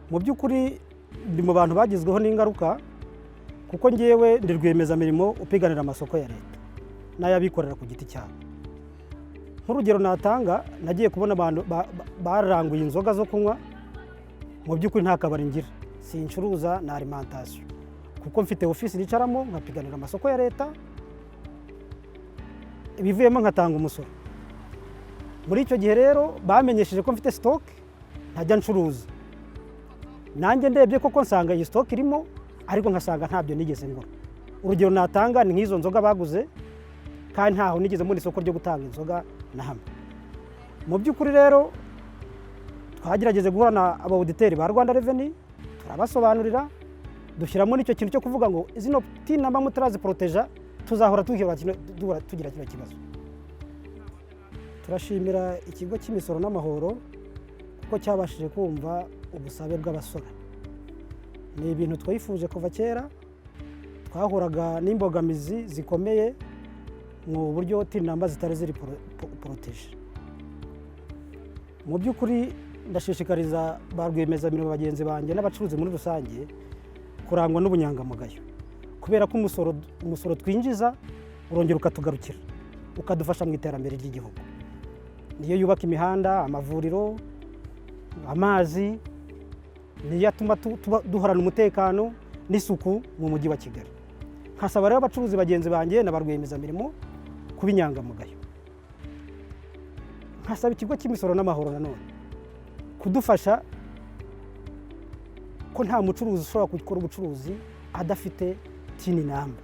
Mu by'ukuri ndi mu bantu bagizweho n'ingaruka, kuko ngewe ndi rwiyemezamirimo upiganira amasoko ya leta n'ay'abikorera ku giti cyabo. Nk'urugero natanga, nagiye kubona abantu baranguye inzoga zo kunywa. Mu by'ukuri nta kabari ngira, sincuruza na alimentation, kuko mfite ofisi nicaramo nkapiganira amasoko ya leta, ibivuyemo nkatanga umusoro. Muri icyo gihe rero bamenyesheje ko mfite stock ntajya ncuruza. Nanjye ndebye koko nsanga iyi stock irimo, ariko nkasanga ntabyo nigeze ngura. Urugero natanga ni nk'izo nzoga baguze, kandi ntaho nigeze mbona isoko ryo gutanga inzoga na hamwe. Mu by'ukuri rero twagerageje guhura na aba auditeur ba Rwanda Revenue, turabasobanurira, dushyiramo n'icyo kintu cyo kuvuga ngo zino TIN number mutarazi-protégea tuzahora duhora tugira kino kibazo. Turashimira Ikigo cy'Imisoro n'Amahoro kuko cyabashije kumva ubusabe bw'abasora. Ni ibintu twifuje kuva kera. Twahuraga n'imbogamizi zikomeye mu buryo TIN number zitari ziri protégées. Mu by'ukuri ndashishikariza ba rwiyemezamirimo bagenzi banjye n'abacuruzi muri rusange kurangwa n'ubunyangamugayo, kubera ko umusoro twinjiza urongera ukatugarukira, ukadufasha mu iterambere ry'igihugu. Niyo yubaka imihanda, amavuriro, amazi, niyo atuma duhorana umutekano n'isuku mu Mujyi wa Kigali. Nkasaba rero abacuruzi bagenzi banjye na ba rwiyemezamirimo kuba inyangamugayo. Nkasaba Ikigo cy'Imisoro n'Amahoro nanone kudufasha, ko nta mucuruzi ushobora gukora ubucuruzi adafite TIN number.